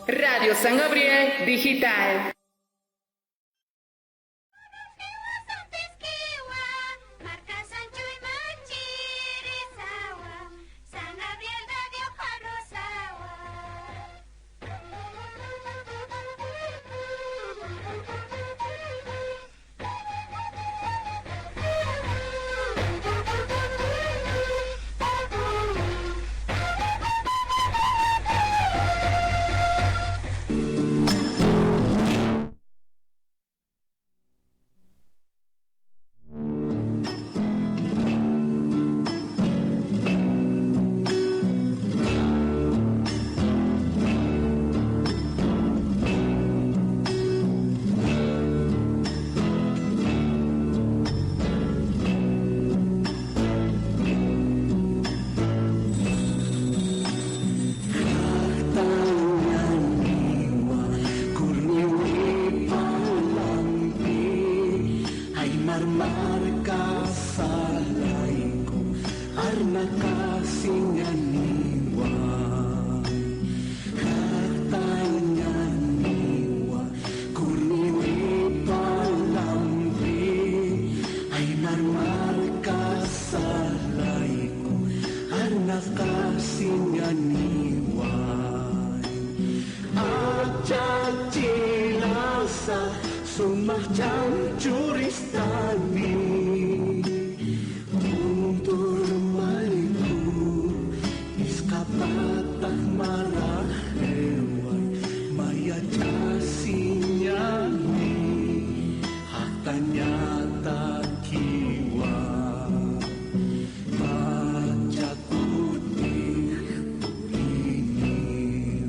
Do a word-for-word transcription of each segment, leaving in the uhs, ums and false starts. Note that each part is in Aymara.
Radio San Gabriel Digital. Aymar marka salayku arnaqasiñaniwa, jaqtañaniwa, kurniwipa lampi, aymar marka salayku arnaqasiñaniwa. Achachilasa sumaq ch'amchuristani, kunturmaliku, isqapataq maraqiway, mayach'asiñani, jaqtañatakiwa. Pacha kutix puriniw,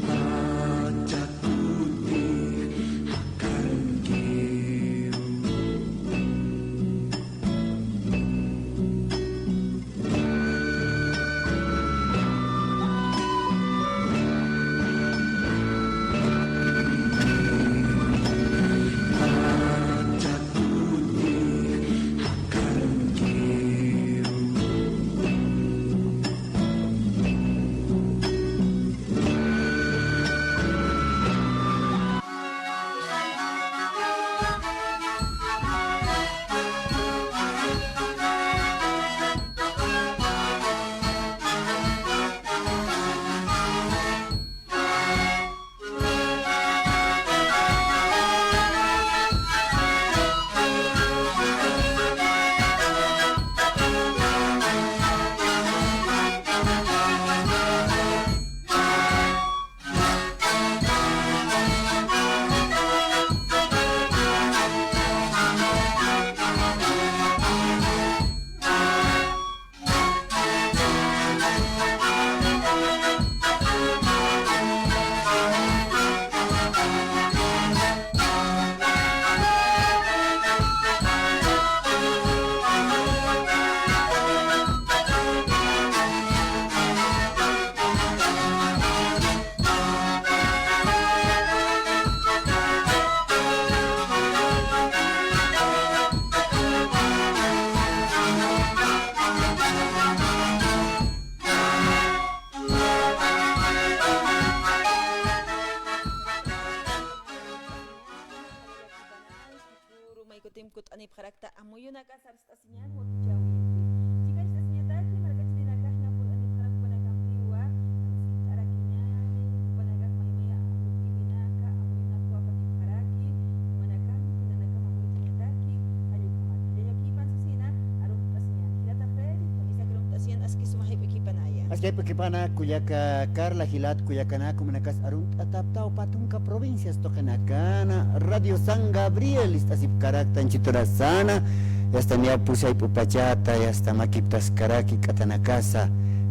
pacha kutix jakankiw. Puru maykutim kut'anipxarakta amuyunaka sarst'asiñan wakichäwinpi. Chikañcht'asiñataki markachirinakax ña purt'anipxarak jupanakampiwa, aruskipt'arakiñani, jupanakax maymaya amuyunaka, amuyunakwa apanipxaraki, jupanakampi nanakam amuyuchañataki, jall ukhamat. Jallallakipan sasina, arumt'asiñan. Jilata Freddy, kamisaki arumt'asiñan, aski suma jayp'akipanaya. Aski jayp'akipana kullaka Carla, jilat kullakanak, jumanakas arunt'ataptaw pä tunka provincias tuqinakana, Radio San Gabriel ist'asipkaraktan chiturasana, yasta niya pusi jayp'u pachata, yasta makiptaskaraki k'atanakasa,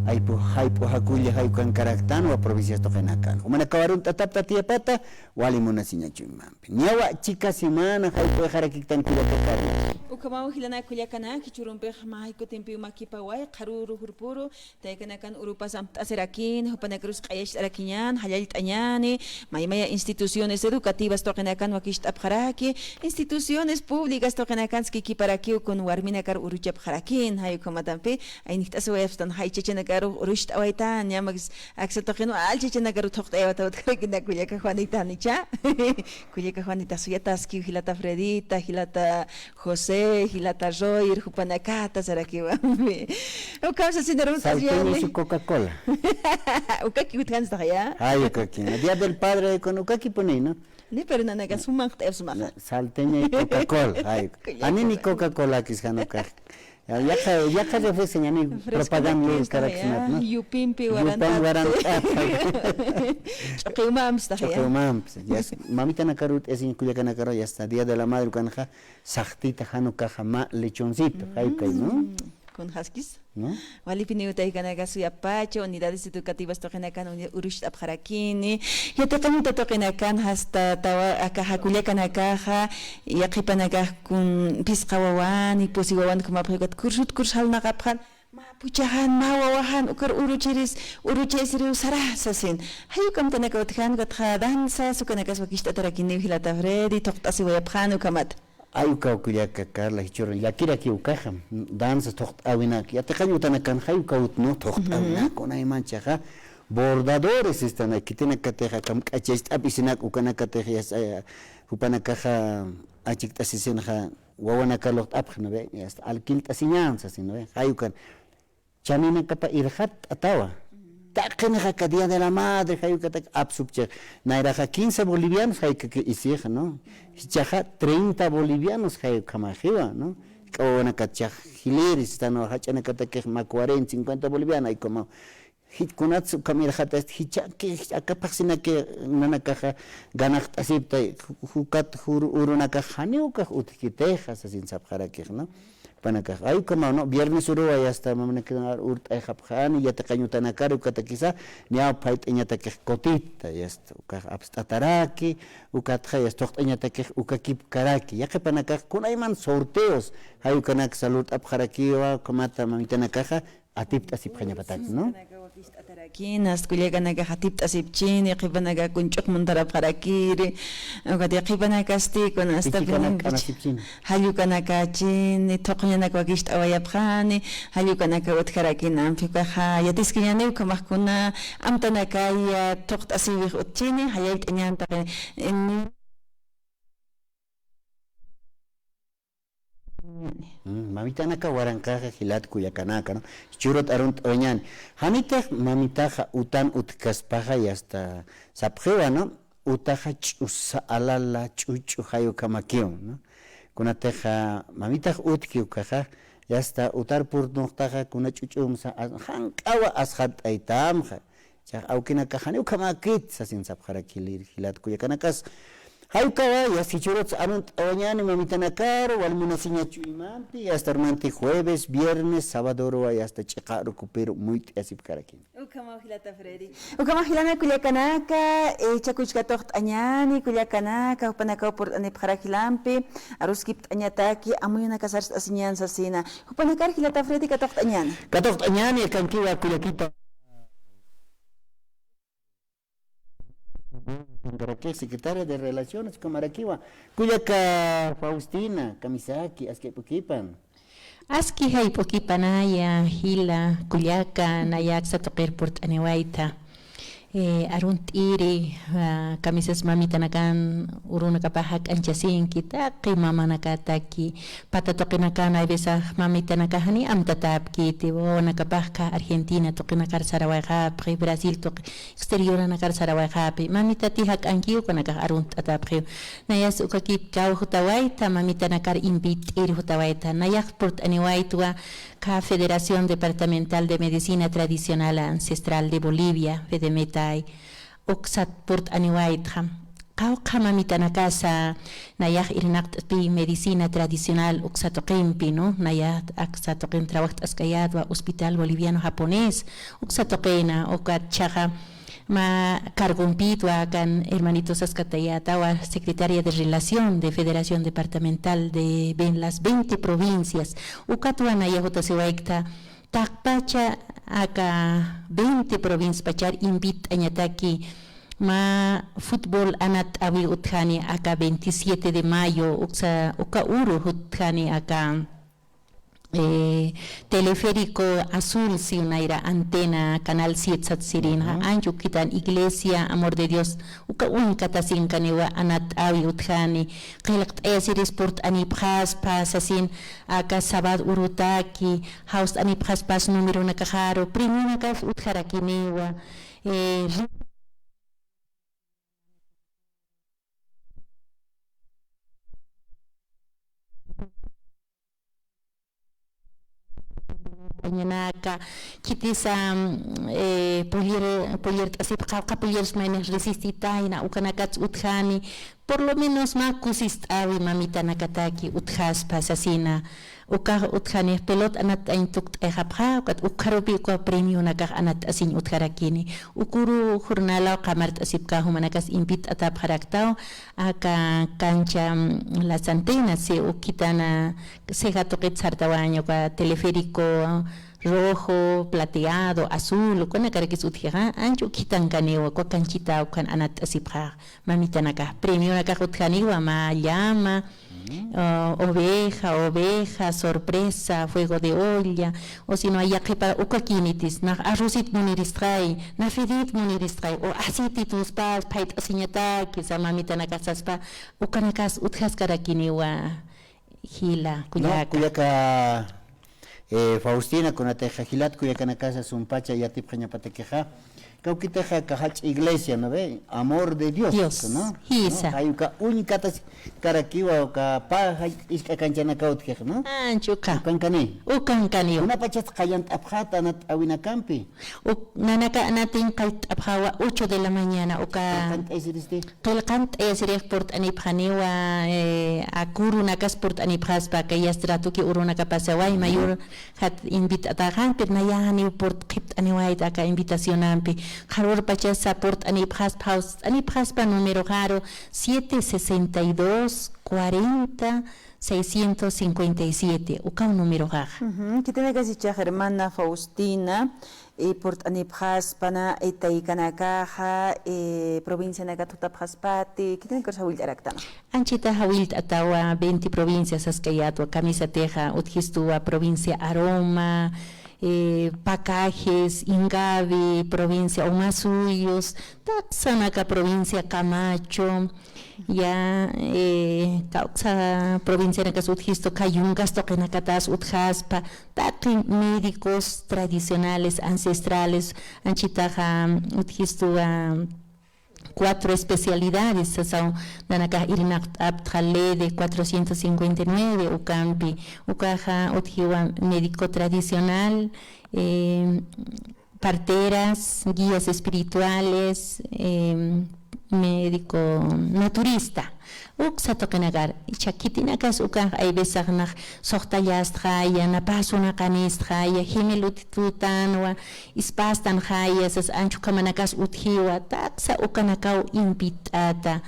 jayp'u, jayp'u jakulla jay ukankaraktanwa provincias tuqinakan. Jumanakaw arunt'atapta tiyapata, wali munasiñachuymampi. Niyawa chika semana jayp'uyxarakiktan kullaka Carla. Ukhamaw jilanak kullakanak, jichhürumpix mä jaykutimpiw makipaway, qharüru jurpuru, Taykanakan urupas amt'asirakin, jupanakarus q'ayacht'arakiñan, jallallt'añani, maymaya instituciones educativas tuqinakan wakicht'apxaraki, instituciones públicas tuqinakan skikiparakiw kun warminakar uruchapxarakin, jay ukhamatampi, aynijt'asiwayapstan jay chachanaka Karu urucht'awaytan, ñamakis aksa tuqin wal chachanakaru thuqt'ayawata utjarakina kullaka Juanitanicha. Kullaka Juanita, suyataskiw jilata Fredita, jilata José, jilata Roger, jupanakata sarakiwampi. Ukaw sasinaruntas Salteño yani. Su Coca-Cola. Ukaki utjanstaxaya. Ay, ukaki. Día del Padre, con ukaki puni, ¿no? Ni, pero nanaka sumanqt'ayapsmaxa. Salteño y Coca-Cola. Ay, kullaka. Anini Coca-Cola kis janukax. Yaqha, yaqha refresco ñani propaganda lurkaraksnat, ¿no? Yupimpi warantat. Yupam warantat. Ch'uqiwmamps taxaya. Ch'uqiwmamps. Ya es, mamitanakaru ut'asiñ kullakanakaru, ya está, Día de la Madre ukanxa, saxtita janukaxa mä lechoncito, jaykay, ¿no? Kunjaskis. ¿No? Walipiniw taykanaka suyapacha, unidades educativas tuqinakan uni-, urucht'apxarakini. Yatiqañuta tuqinakan, hasta tawa, aka jakullakanakaxa, yaqhipanakax kun phisqa wawani, pusi wawani, kumapxi ukat kursut kurs jalnaqapxan, mä puchaxan, mä wawaxan, ukar uruchiris, uruchasiriw sara sasin. Jay ukamtanaka utjan, ukatxa danzas ukanakas wakicht'atarakiniw jilata Freddy, thuqt'asiwayapxan ukhamat. Ay, ukaw kullaka Carla, jichhürun llakirakiw ukaxa, danzas thuqt'äwinak, yatiqañ utanakan jay ukaw utnu thuqt'äwinak, kunaymanchaxa bordadores, este, khitinakatixa kamk'achacht'ap isinak ukanakatix, ya está, eh, jupanakaxa achikt'asisinxa wawanakar luqt'apxi, ¿no ve? Ya está, alquilt'asiñän sasin, ¿no ve? Jay ukan chaninakapa irxatt'atawa. Taqinix aka Día de la Madre, jay ukatak apsupchix. Nayraxa quince bolivianos, jay ukakiw isixa, ¿no? Jichhaxa treinta bolivianos, jay ukhamaxiwa, ¿no? K'awanakat chax jilïri, sistanwa jach'anakatakix mä cuarenta, cincuenta boliviano, jay ukhamaw. Jich kunats ukham irxatasti, jichhaki, jich aka phaxsinaki nanakaxa ganaqt'asipta, ju-, jukat jur-, urunakax janiw ukax utjkitixa, sasin sapxarakix, ¿no? Panakax, ay, ukhamaw, ¿no? Viernes uruwa ya está, mamanakax urt'ayxapxani, yatiqañ utanakar ukatakisa, niyaw phayt'añatakix kutita, ya está, ukax apst'ataraki, ukatxa, ya está, thuqt'añatakix ukakipkaraki. Yaqhipanakax kunayman sorteos, jay ukanaksa lurt'apxarakiwa, ukhamata mamitanakaxa, atipt'asipxañapatak, ¿no? Kin, hasta kullakanakax atipt'asipchini, qhipanakax kun ch'uq muntarapxarakiri, ukat qhipanakasti kun hasta jall ukanakachini, thuqhuñanak wakicht'awayapxani, jall ukanaka utjarakini, ampi ukaxa yatiskiñani ukhamax kuna amtanakaya thuqt'asiwix utjchini, jallallt'añäni taqi, Mm, mamitanaka waranqaxa jilat kullakanaka, ¿no? Jichhürut arunt'awañäni. Janitix mamitaxa utan utjkaspaxa, ya está, sapxiwa, ¿no? Utaxa ch'usa alala, ch'uch'u jay ukhamakiw, ¿no? Kunatixa mamitax utjki ukaxa, ya está, utar purtnuxtaxa, kuna ch'uch'umsa, a-, janq'awa asxatt'aytamxa. Chax awkinakax janiw ukhamäkit sasin sapxarakili jilat kullakanakas. Jay ukawa, ya está, jichhürutsa arunt'awañäni mamitanakaru, wal munasiña chuymampi, ya está, armanti jueves, viernes, sábadoruwa, ya está, ch'iqa arukupiru muyt'ayasipkarakini. Ukhamaw jilata Freddy. Ukhamaw jilata kullakanaka, eh, jichhakuch katuqt'añäni, kullakanaka, jupanakaw purt'anipxarak jilampi, aruskipt'añataki, amuyunakasar sarst'asiñän sasina. Jupanakar jilata Freddy katuqt'añäni. Katuqt'añäni, akankiwa kullakita. Secretaria de Relaciones, ukhamarakïwa. Kullaka Faustina Kamisaki, aski jayp'ukipan. Aski jayp'ukipanaya, jila, kullaka, naya aksa tuqir purt'aniwayta. Eh, arunt'iri, ah, kamisas mamitanakan urunakapax jak'anchasinki, taqi mamanakataki, pata tuqinakan, hay veces mamitanakax janiw amtatäpkiti, wawanakapax Argentina tuqinakar sarawayxapxi, Brasil tuqi, exterioranakar sarawayxapxi, mamitati jak'ankiw, ukanakax arunt'atäpxiw. Nayas ukakit kawjtawayta, mamitanakar invit'ir jutawayta, nayax purt'aniwaytwa, Aka Federación Departamental de Medicina Tradicional Ancestral de Bolivia, fedemetay, uksat purt'aniwaytxa. Qawqha mamitanakasa nayax irnaqt'pi medicina tradicional uksa tuqimpi, ¿no? Nayax aksa tuqin trabajt'askayätwa Hospital Boliviano Japonés, uksa tuqina, ukat jichhaxa mä cargompïtwa akan hermanito Saskatayatawa, secretaria de Relación de Federación Departamental de ve-, las veinte provincias. Ukatwa nayax jutasiwaykta, taqpacha aka veinte provinciaspachar invit'añataki, mä fútbol anatt'äwi utjani aka veintisiete de mayo, uksa, uka uru jutjani aka eh, Teleférico Azul, siw nayra antena, Canal siete sat sirinxa, anchuk khitan Iglesia Amor de Dios, uka uñkatasinkaniwa anat'äwi utjani, qillqt'ayasiris purt'anipxaspa sasin, aka sabad urutaki, jawst'anipxaspas numeronakaxaru, premionakas utjarakiniwa, eh, Pañanaka, khitisa, mm, eh, pulir, pulirt'asipxaw, qha pulirus maynix resistitayna, ukanakats utjani, por lo menos mä kusist'äwi mamitanakataki utjaspa sasina, ukax utjanix pelota anat'añ tukt'ayxapxä, ukat ukxarupi uka premionakax anat'asiñ utjarakini. Ukuru jornalaw qamart'asipkä jumanakas invit'atapxaraktaw, aka cancha, mm, Las Antenas, si ukhitana, ceja tuqit sartawaña, uka teleférico rojo, plateado, azul, ukanakarakis utjixa, ancha ukhitankaniwa, uka canchita ukan anat'asipxä, mamitanakax, premionakax utjaniwa, mä llama, ah, oveja, oveja, sorpresa, fuego de olla, o si no, yaqhipa ukakinitis, nax arrozit muniristxay, nafidit muniristxay, o aceitituspas, phayt'asiñataki, sa mamitanakax saspa, ukanakas utjaskarakiniwa, jila, no, kullaka. Kullaka, eh, Faustina, kunatixa jilat kullakanakasa sumpacha yatipxañapatakixa, kawkitixa aka jach'a iglesia, ¿no ve? Amor de Dios, Dios, ¿no? Jisa. ¿No? Jay uka uñkataskarakiwa, uka pä jay isk'a kanchanakaw utjix, ¿no? Ancha uka. Ukankani. Ukankani. Kunapachatsa qallant'apxäta anat'äwinakampi. Uk, nanaka anatiñ qallt'apxawa ocho de la mañana, uka. Qillqant'ayasiristi. Qillqant'ayasirix purt'anipxaniwa, eh, a kurunakas purt'anipxaspa, aka yastratuki urunaka pasaway, mayur jat invit'ataxan, pero nayax janiw purt'xipt'aniwayta aka invitacionampi. Qharürpachasa purt'anipxaspa, jawst'anipxaspa numeroxaru, siete sesenta y dos, cuarenta, seiscientos cincuenta y siete, ukaw numeroxaxa. Ujú, khitinakasichax hermana Faustina, eh, purt'anipxaspana, eh, taykanakaxa, eh, provincianakat jutapxaspati, khitinakar jawillt'araktanwa. Anchhita jawillt'atawa, veinte provincias saskayätwa, kamisatixa utjistuwa provincia Aroma, eh, Pacajes, Ingavi, provincia Omasuyos, taqsanaka provincia Camacho, ya, eh, kawksa provincianakas utjistu, kha yungas tuqinakatas utjaspa, taqi médicos tradicionales, ancestrales, anchhitaxa utjistuwa, cuatro especialidades, sasaw nanakax irnaqt'apxta, L D cuatrocientos cincuenta y nueve, ukampi, ukaxa utjiwa médico tradicional, eh, parteras, guías espirituales, eh, médico naturista. Uksa tuqinakar, ichha khitinakas ukax hay veces nax suxtallastxaya, na pasunaqanistxaya, jimil utjitutanwa, ispastanxaya, sas ancha ukhamanakas utjiwa, taqsa ukanakaw invit'ata,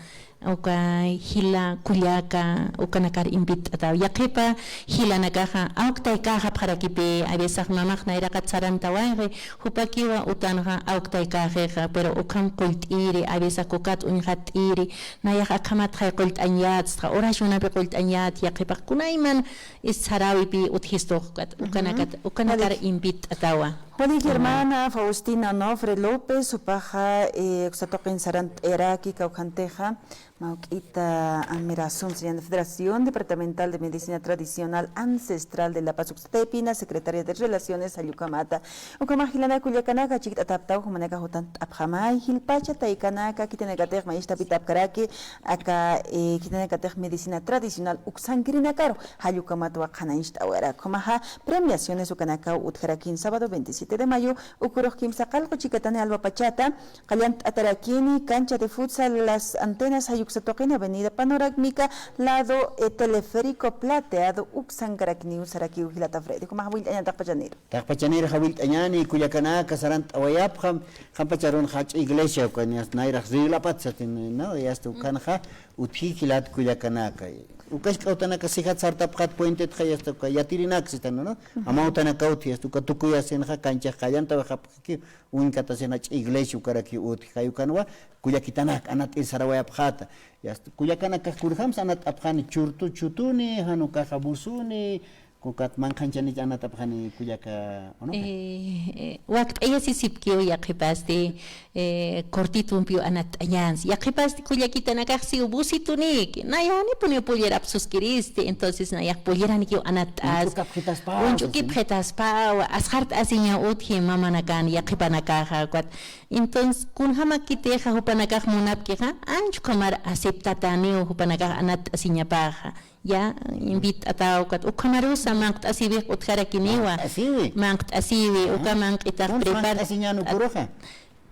uka jila kullaka, ukanakar invit'ata. Yaqhipa jilanakaxa, awk taykäxapxarakipi, hay veces mamax nayraqat sarantawayxi, jupakiwa utanxa awk taykäxixa, pero ukham qullt'iri, hay veces kukat uñxatt'iri, nayax akhamatxay qullt'añ yätstxa, oracionapi qullt'añ yät, yaqhipax kunayman is saräwipi utjistux ukat, ukanakat, ukanakar invit'atawa. Walik hermana Faustina Onofre López, jupaxa, eh, uksa tuqin sarant'ayaraki kawkhantixa, mä juk'ita, ah, mira, sum, se llama Federación Departamental de Medicina Tradicional Ancestral de La Paz, uksa taypina, secretaria de Relaciones, jall ukhamata. Ukhamax jilanaka kullakanaka, chikt'ataptaw, jumanakax jutant'apxamay, jilpacha taykanaka, khitinakatix mayistapitapkaraki, aka, eh, khitinakatix medicina tradicional uksankirinakaru, jall ukhamatwa qhanañcht'awayarak. Jumaxa premiaciones ukanakaw utjarakin sábado veintisiete de mayo, ukurux kimsa qallqu chikatani alwapachata, qallant'atarakini, cancha de futsal Las Antenas, jay uksa tuqin, avenida Panorámica, lado, eh, teleférico plateado, uksankarakiniw sarakiw jilata Freddy. Jumax jawillt'añäni taqpachanïru. Taqpachanïru jawillt'añäni, kullakanaka sarant'awayapxam, qanpacharun jach'a iglesia, ukan yasta nayrax reglapat satin, ¿no? Yasta ukanxa, utji jilat kullakanaka. Uka jisk'a utanaka sijat sartapxät puentetxa, yasta uka yatirinak sitan, ¿no? Amawtanaka utji, yasta uka tukuyasinxa, canchax qallantawayxapxakiw, uñkatasinxa jach'a iglesia ukarakiw utji, jay ukanwa, kullakitanak, anat'ir sarawayapxäta. Yasta, kullakanakax kunjams anat'apxani, churtu, chutuni, jan ukaxa busuni, Ukat manqhanchanich anat'apxani kullaka, ¿o no? Eh, eh, wakt'ayasisipkiw yaqhipasti, eh, cortitumpiw anatt'añänsa. Yaqhipasti kullakitanakax siw busitunïki. Nayanipuniw pollerap suskiristi, entonces nayax polleranikiw anatt'as. Uñch'ukipxitaspawa, uñch'ukipxitaspawa, asxart'asiñaw utji mamanakan, yaqhipanakaxa, ukat. Entonces, kunjamakitixa jupanakax munapkixa, ancha ukhamar aceptatäniw jupanakax anatt'asiñapaxa. Ya, invit'ataw, ukat ukhamarusa manq't'asiwix utjarakiniwa. Manq't'asiwi. Manq't'asiwi, uka manq'itax prepar-, manq't'asiñän uküruxa.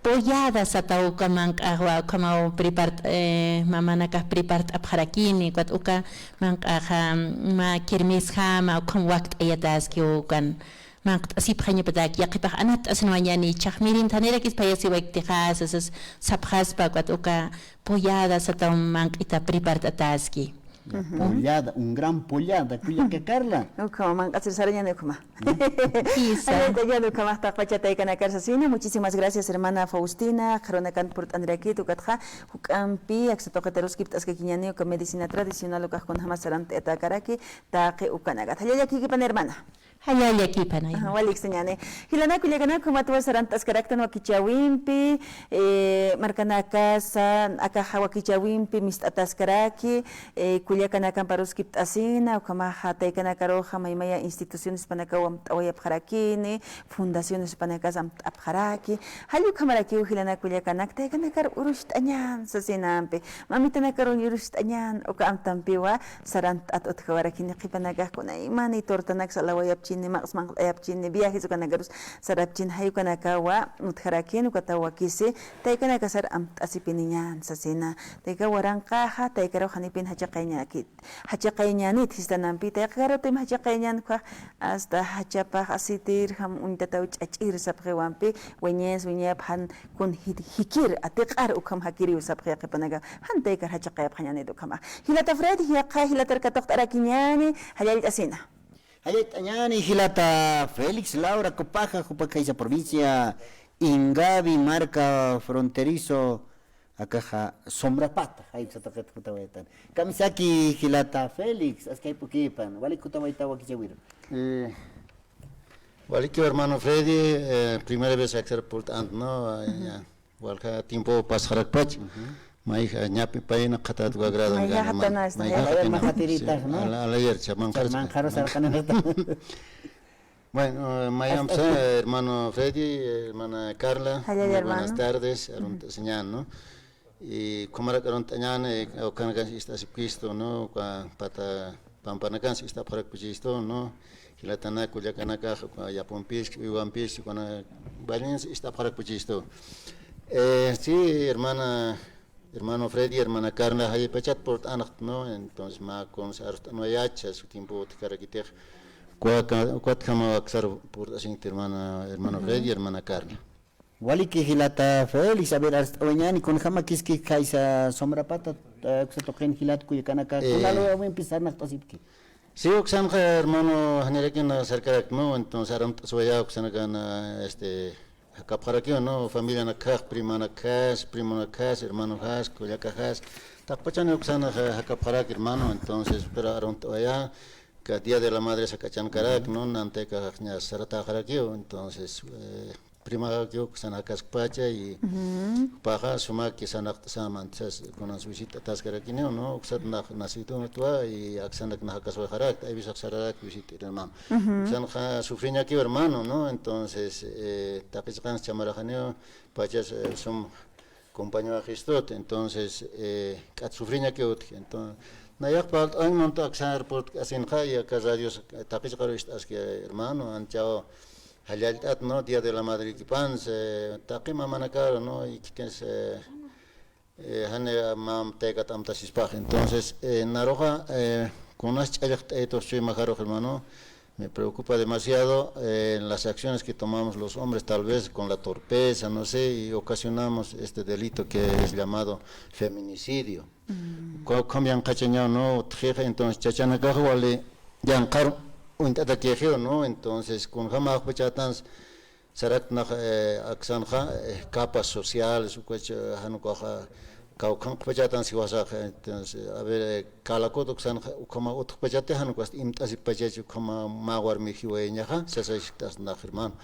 Pollada sataw uka manq'axwa, ukhamaw prepart-, eh, mamanakax prepart'apxarakini, ukat uka manq'axa, mä kermesjama, ukham wakt'ayataskiw ukan. Manq't'asipxañapataki, yaqhipax anatt'asinwayañäni, chhaxmirinthanirakis phayasiwayktixa, sasas sapxaspa, ukat uka pollada sataw manq'ita prepart'ataski. Ujú. Pollada, un gran pollada, kullaka Carla. Ukhama, manq'asir sarañäni ukhama. Jisa. Ay, ay, ay, ukhamax taqpacha taykanakar sasina. Muchísimas gracias, hermana Faustina, qharunakant purt'anirakit, ukatxa, juk'ampi, aksa tuqitaruskipt'askakiñäni, uka medicina tradicional, ukax kunjama sarantakaraki, taqi ukanakat. Jallalla llakikipan, hermana. Jallalla llakikipan, ay. Ajá, walik sañäni. Jilanaka kullakanaka, ukhamatwa sarant'askaraktan wakichäwimpi, eh, markanakasa, akaxa wakichäwimpi mist'ataskaraki, eh, kullakanakamp aruskipt'asina, ukhamaxa taykanakaruxa maymaya institucionespanakaw amtawayapxarakini, fundacionespanakasa amt'apxaraki, jall ukhamarakiw jilanaka kullakanaka, taykanakar urucht'añän sasinampi, mamitanakar urucht'añän, uka amtampiwa, sarant'at utjawarakini, qhipanakax kunaymani tortanaksa alawayapchini, maqs manq't'ayapchini, viajes ukanakarus sarapchini, jay ukanakawa utjarakini, ukataw wakisi, taykanakasar amt'asipiniñän sasina. Tayka waranqaxa, taykaruw janipin jachaqayañäkit, jachaqayañänit, jistanampi, taykarutim jachaqayañän ukhax, hasta jachapax asitir, jam uñtataw ch'ach'ir sapxiwampi, wiñas, wiñap, jan kun ji-, jikir, atiq'ar ukham jakiriw sapxi yaqhipanaka, jan taykar jachaqayapxañänit ukhamax. Jilata Fred, yaqha jilatar katuqt'arakiñäni, jallallt'asina. Jallallt'añäni jilata Félix Laura Copaja, jupa khaysa provincia Ingavi, marca fronterizo, akaxa Sombrapata, jay uksa tuqit jutawaytan. Kamisaki jilata Félix, askay p'ukipan, walik jutawayta wakichäwiru. Eh, Walikiw hermano Freddy, eh, primera vez aksar purt'ant, ¿no? Ah, ya. Walja tiempo pasxarakpach. Ujú. Mayja ñapi payna qhatat wagrado. Mayja hermano. Mayja jatana, esta. Mayja jatana. Mayja jatana. Sí. Ala, ala yercha, manqharus. Manqharus arqanasta. Bueno, eh, mayamsa, hermano Freddy, hermana Carla, muy buenas tardes, arunt'asiñän, ¿no? Y ukhamarak arunt'añän, eh, ukanakansa ist'asipkistu, ¿no? Uka pata pampanakansa ist'apxarakpachistu, ¿no? Jilatanaka, kullakanakax, uka yapumpiski, uywampiski, ukana, valinsa ist'apxarakpachistu. Eh, sí, hermana, hermano Freddy, hermana Carla, jaypachat purt'anxt, ¿no? Entonces, mä kunsa arst'anwayacha, su tiempo utjkarakitix, ukat, ukatjamaw aksar purt'asinkti, hermana, hermano Freddy, hermana Carla. Waliki jilata Félix, a ver, arst'awayañäni, kunjamakiski khaysa Sombrapata, eh, uksa tuqin jilat kullakanaka, eh, kunalwawimpi sarnaqt'asipki. Sí, uksanxa, hermano, janirakin sarkarakta, ¿no? Entonces, arunt'aswaya uksanakana, este, jakapxarakiw, ¿no? Familianakjax, primanakjas, primonakjas, hermanojas, kullakajas, taqpachani uksana ja-, jakapxarak, hermano, entonces, pero arunt'awaya, ka Día de la Madre jak'achankarak, ¿no? Nantaykax ña saratäxarakiw, entonces, eh, primakiw uksan jakaskpacha y jupaxa sumaki sarnaqt'asam, entonces, kunas visit'ataskarakiniw, ¿no? Uksat nax nacido utwa y aksanak nax jakaswayaxarakta, hay veces sararak visit'ir, hermano. Uksanxa sufriñakiw, hermano, ¿no? Entonces, eh, taqi chiqans chamaraxaniw, pachas, eh, sum compañawayxistut, entonces, eh, k'at sufriñakiw utji, entonces, nayax parlt'añ mantu aksar purt'asinxa, y aka radios, eh, taqi chiqaru ist'aski, hermano, anchaw jallallt'at, ¿no? Día de la Madre kipansa, taqi mamanakar, ¿no? Y kikens, eh, eh, jani mam taykat amtasispax. Entonces, eh, naruxa, eh, kunas ch'allxt'aytux chuymajarux, hermano, me preocupa demasiado, eh, las acciones que tomamos los hombres, tal vez con la torpeza, no sé, y ocasionamos este delito que es llamado feminicidio. Uka, ukham yanqhachañaw, ¿no? Utjixa, entonces, chachanakax wali yanqhar uñt'atakixiw, ¿no? Entonces, kunjamax pachätans sarakta nax, eh, aksanxa, eh, capas sociales, ukach, eh, jan ukaxa, Kawkhanqpachatan siwasax, entonces, a ver, eh, Calacoto uksan ukhama utjpachati, jan ukas imt'asipachach ukhama mä warmi jiwayañaxa, sasaskt'asnax, hermano.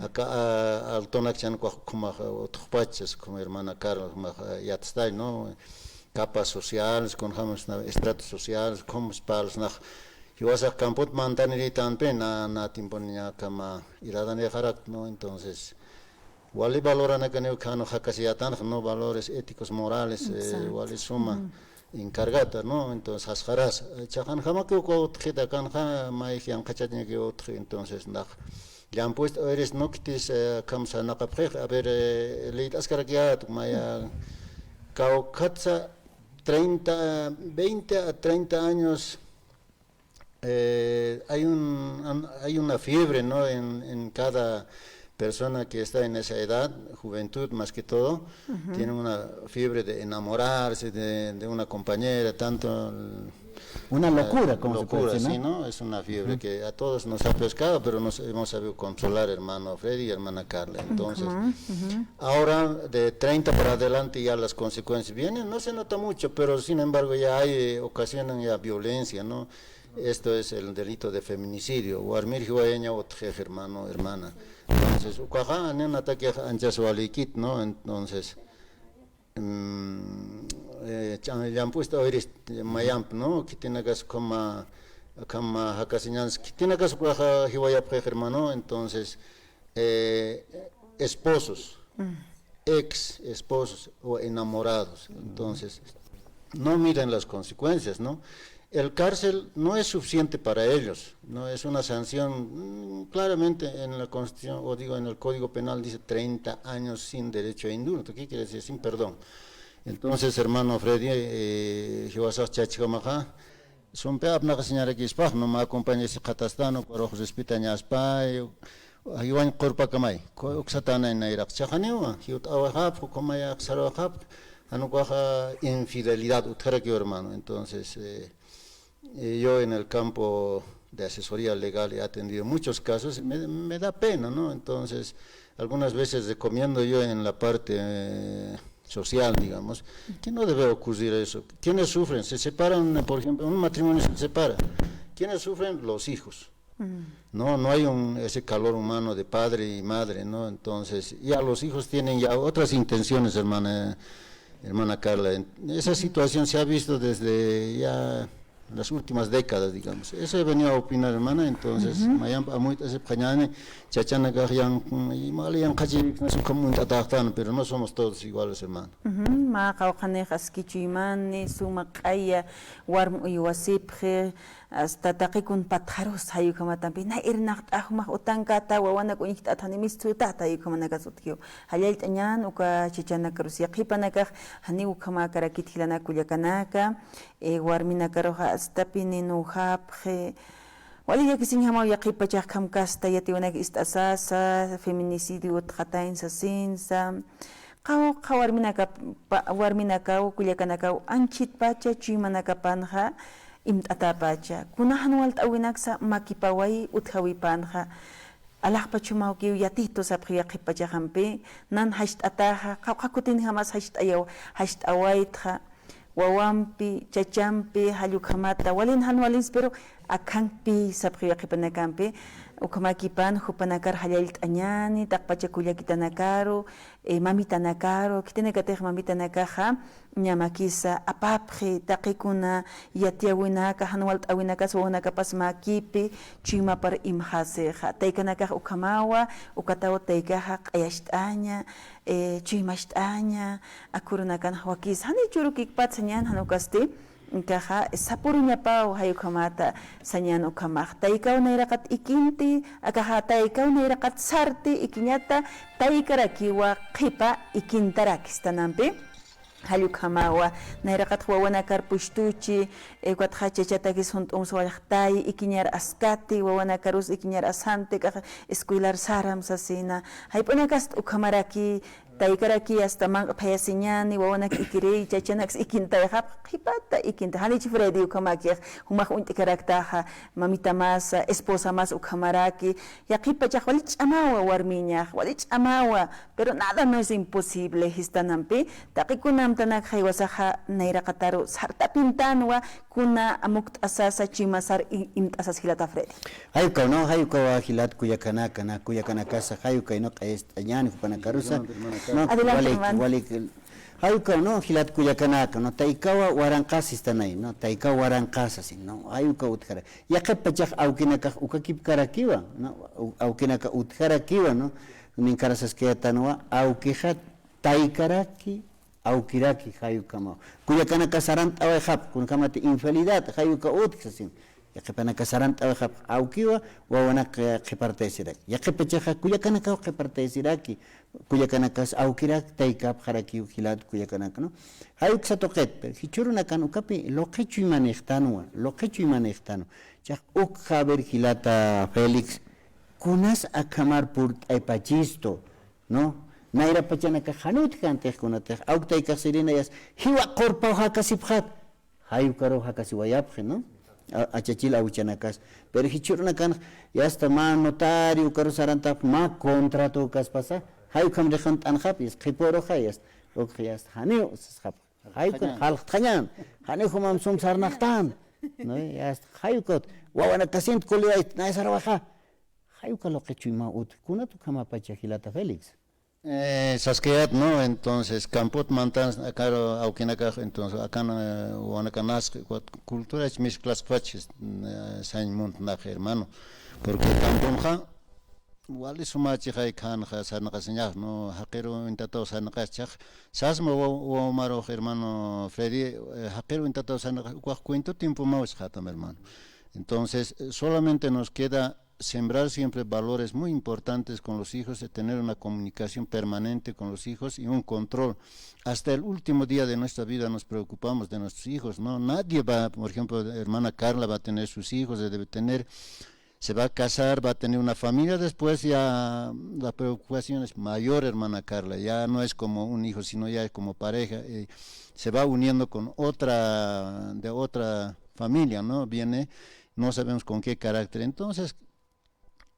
Acá, ah, Altonak chan ukax ukhamax utjpachas, ukhama hermana Carla, ukhamax, ah, yatstay, ¿no? Capas sociales, kunjamas, estratos sociales, ukham parlsnax. Jiwasax campot mantaniritanpi, na, na tiemponiñakama idadanixarak, ¿no? Entonces, wali valoranakaniw ukhanu jakasiyatan, ¿no? Valores éticos, morales, eh, wali suma encargata, ¿no? Entonces, jasqaras, eh, chaqanjamakiw uka utjita, kanxa mayji yanqhachatiñakiw utji, entonces, nax. Llampust oyris nuktis, eh, kamsa naqapxix, a ver, eh, liyt'askarakiyat, maya, kawkhatsa treinta, veinte a treinta años, eh, hay un, an-, hay una fiebre, ¿no? En, en cada persona que está en esa edad, juventud más que todo, tiene una fiebre de enamorarse de, de una compañera, tanto el, una locura, como se puede decir, ¿no? Sí, ¿no? Es una fiebre que a todos nos ha pescado, pero nos hemos sabido controlar, hermano Freddy y hermana Carla. Entonces, ahora de treinta para adelante ya las consecuencias vienen, no se nota mucho, pero sin embargo ya hay, eh, ocasionan ya violencia, ¿no? Esto es el delito de feminicidio. Warmir jiwayaña utjix, hermano, hermana. Entonces, ukaxa, aniw natakixa anchas walikit, ¿no? Entonces, mm, eh, chan-, llampust oyris mayamp, ¿no? Khitinakas ukhama, ukhama jakasiñans, khitinakas ukaxa jiwayapxix, hermano. Entonces, eh, esposos, ex esposos o enamorados. Entonces, no miran las consecuencias, ¿no? El cárcel no es suficiente para ellos, ¿no? Es una sanción, mm, claramente en la Constitución, o digo, en el Código Penal dice treinta años sin derecho a indulto. ¿Qué quiere decir? Sin perdón. Entonces, hermano Freddy, eh, jiwasax chachjamaxa, sumpi apnaqasiñarakispax, ¿no? Mä compañero sikxatastan, ukarux respetañaspa, jiwañ qurpakamay, ku-, uksatanay nayraq chaqaniwa, jiwt'awayxapx, ukhamayax sarwayxapx, jan ukaxa infidelidad utjarakiw, hermano. Entonces, eh, eh, yo en el campo de asesoría legal he atendido muchos casos, me, me da pena, ¿no? Entonces, algunas veces recomiendo yo en la parte, eh, social, digamos, que no debe ocurrir eso. ¿Quiénes sufren? Se separan, por ejemplo, un matrimonio se separa. ¿Quiénes sufren? Los hijos. No, no hay un, ese calor humano de padre y madre, ¿no? Entonces, ya los hijos tienen ya otras intenciones, hermana, hermana Carla. En-, esa situación se ha visto desde ya las últimas décadas, digamos. Eso he venido a opinar, hermana, entonces, mayamp amuyt'asipxañäni, chachanakax yan, mal yanqhachiwiksnas ukham uñt'ataxtan, pero no somos todos iguales, hermano. Ujú, mä qawqhanix aski chuymani, suma q'aya warm uywasipxi, hasta taqikun patxarus jay ukhamatampi, na irnaqt'ax jumax utankata, wawanak uñjt'atxani mistsutat jay ukhamanakas utjiw. Jallallt'añän uka chachanakarus yaqhipanakax, janiw ukhamakarakit jilanak kullakanaka, eh, warminakaruxa astapini nujapxi. Wali llakisiñjamaw yaqhip pachax kham kasta yatiwanak ist'asasa, feminicidio utxatañ sasinsa. Qawqha warminaka-, pa-, warminakaw, kullakanakaw, anchhitpacha chuymanakapanxa imt'atapacha. Kuna jan walt'äwinaksa makipaway utjawipanxa. Alaxpach jumawkiw yatitu sapxiw yaqhip pachaxampi, nan jacht'ataxa, qawqha kutinjamas jacht'ayaw-, jacht'awaytxa, wawampi, chachampi, jall ukhamata, walin jan walinsa, pero akhanpi sapxiw yaqhipanakampi, ukhamakipan jupanakar jallallt'añäni, taqpacha kullakitanakaru, eh, mamitanakaru, khitinakatix mamitanakaxa, ña makisa apapxi, taqikuna yatiyäwinaka, jan walt'äwinakas wawanakapas makipi chuymapar imxasixa. Taykanakax ukhamawa, ukataw taykaxa q'ayacht'aña, eh, chuymacht'aña, akürunakan wakisa. Janiw churukikpat sañän jan ukasti, inkaxa sapuruñapaw jay ukhamata sañän ukhamax. Taykaw nayraqat ikinti, akaxa taykaw nayraqat sarti, ikiñata taykarakiwa qhipa ikintaraki stanampi. Jall ukhamawa, nayraqatx wawanakar puchtuchi, eh, ukatxa chachatakis junt'ums walxtay, ikiñar askati, wawanakarus ikiñar asanti, akax escuelar saram sasina. Jayp'unakast ukhamaraki, Taykaraki asta manq'phayasiñäni, wawanak ikiri, chachanaks ikintayxapx, qhipata ikinta, janich Freddy ukhamakix, jumax uñt'karaktaxa, mamita masa, esposa masa ukhamaraki, yaqhipachax wali ch'amawa warmiñax, wali ch'amawa, pero nada no es imposible, jistanampi, taqi kuna amtanakxa jiwasaxa nayraqataru sartapintanwa, kuna amukt'asasa, chimasar i-, imt'asas jilata Freddy. Jay ukaw, ¿no? Jay ukawa jilat kullakanaka, na kullakanakasa, jay ukay, ¿no? Q'ayast'añäni jupanakarusa. No, adelante, walik, hermano. Walik. Jay ukaw, ¿no? Jilat kullakanaka, ¿no? Taykawa waranqas sistanay, ¿no? Taykawa waranqasa, sí, ¿no? Jay ukaw utjara. Yaqhipachax awkinakax ukakipkarakiwa, ¿no? U-, awkinaka utjarakiwa, ¿no? Ninkarasaskätanwa, awkixa taykaraki, awkiraki, jay ukhamaw. Kullakanaka sarant'awayxapx, kunjamati infidelidad, jay uka utjsa, sin. Yaqhipanaka sarant'awayxapx, awkiwa, wawanak, eh, qhipartaysiraki. Yaqhipachaxa kullakanakaw qhipartaysiraki, kullakanakas awkirak taykapxarakiw jilat kullakanaka, ¿no? Jay uksa tuqit, pero jichhürunakan ukapi, luqhi chuymaniqtanwa, luqhi chuymaniqtanwa. Chax ukxa, a ver, jilata Félix, kunas akhamar purt'aypachistu, ¿no? Nayra pachanakax jan utjantix kunatix, awk taykax sirinayas, jiwa qurpaw jakasipxät. Jay ukaru jakasiwayapxi, ¿no? A-, achachil awchanakas. Pero jichhürunakan, ya está, mä notario ukaru sarantapxi, mä contrato ukaspasa, jay ukham riqant'anxapxi, qhipüruxa, ya está. Ukxa, ya está, janiw, sisxapxi. Jay ukan, jalqt'añan, janiw jumam sum sarnaqtan. ¿No? Ya está, jay ukat, wawanakasint kulirayt, nay sarwaxa. Jay uka luqhi chuymaw utji, kunat ukhamapacha jilata Félix. Eh, saskayät, ¿no? Entonces, campot mantan, akar awkinakax, entonces, akan, eh, wawanakanasq, cultura mezclasqpach, eh, sañ muntnax, hermano. Porque campomxa, wali sumachixay khanxa, sarnaqasiñax, ¿no? Jaqiru uñtataw sarnaqas chax, sasma wa-, wawmarux, hermano Freddy, eh, jaqiru uñtataw sarnaqas, ukax cuento tiempo mawsxatam, hermano. Entonces, eh, solamente nos queda sembrar siempre valores muy importantes con los hijos, de tener una comunicación permanente con los hijos y un control. Hasta el último día de nuestra vida nos preocupamos de nuestros hijos, ¿no? Nadie va, por ejemplo, hermana Carla va a tener sus hijos, debe tener, se va a casar, va a tener una familia, después ya la preocupación es mayor, hermana Carla, ya no es como un hijo, sino ya es como pareja, eh, se va uniendo con otra, de otra familia, ¿no? Viene, no sabemos con qué carácter. Entonces,